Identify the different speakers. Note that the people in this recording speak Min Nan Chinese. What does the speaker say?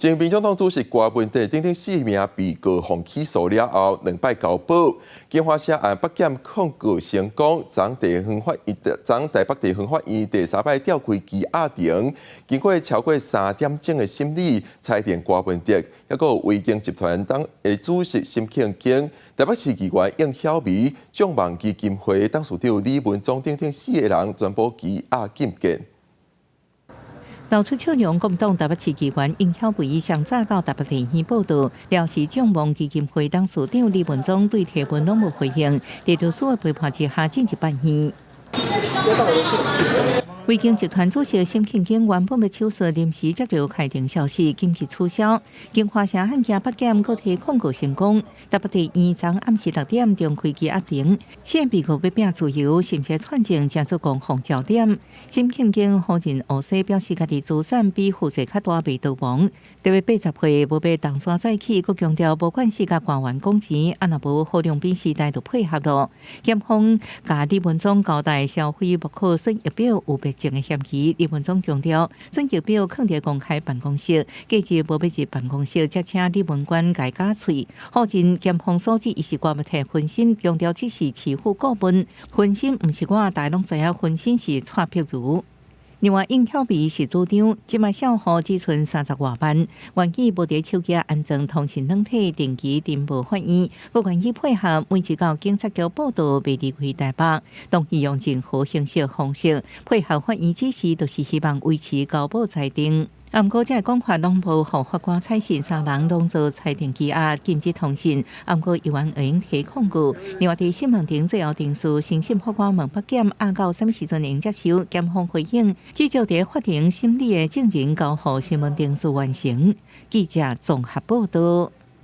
Speaker 1: 前民眾黨主席柯文哲等等四名被告予起訴了後，兩擺交保。京華社案北檢控告成功，昨地方法院，昨台北地方法院第三擺調開羈押庭，經過超過3點鐘的審理，裁定柯文哲，抑閣有維京集團黨的主席沈慶京、台北市議員應曉薇、眾望基金會董事長李文忠等等四个人全部羈押禁見。
Speaker 2: 露出笑容，國民黨台北市議員應曉薇上早到台北地院報到，表示眾望基金會董事長李文忠對提問攏無回應，佇律師的陪伴之下進入辦院。維京集團主席沈慶京原本欲手術臨時接著開庭消息，緊急取消。京華城案件北檢閣提控告成功，台北地院昨暗時6點重開羈押庭，四被告欲拼自由，甚至串證成做攻防焦點。沈慶京否認烏西表示家己資產比負債較大袂逃亡，特別80歲無欲東山再起，閣強調無關係共官員講錢，啊若無郝龍斌時代就配合囉。檢方共李文忠交代銷毀木可損益表有別證的嫌疑，李文忠強調，損益表囥佇公開辦公室，過日無欲入辦公室，才請李文官共假喙。否認檢方所指伊是掛物提分心，強調只是市府顧問，分心毋是我，大家攏知影分心是蔡碧如。另外，應曉薇是主張，這擺賬戶只賰30外萬，願意無佇手機安裝通訊軟體，定期呈報法院，閣願意配合每日到警察局報到，袂離開台北，同意用任何形式方式配合法院指示，就是希望維持交保裁定。啊，毋過這个講法攏無予法官採信，三人攏做裁定羈押，禁止通訊。啊，毋過猶原會用提控告。另外，佇審問庭最後定數，審訊法官問北檢押到啥物時陣會用接受，檢方回應，至少佇法庭審理的證人交予審問程序完成。記者綜合報道。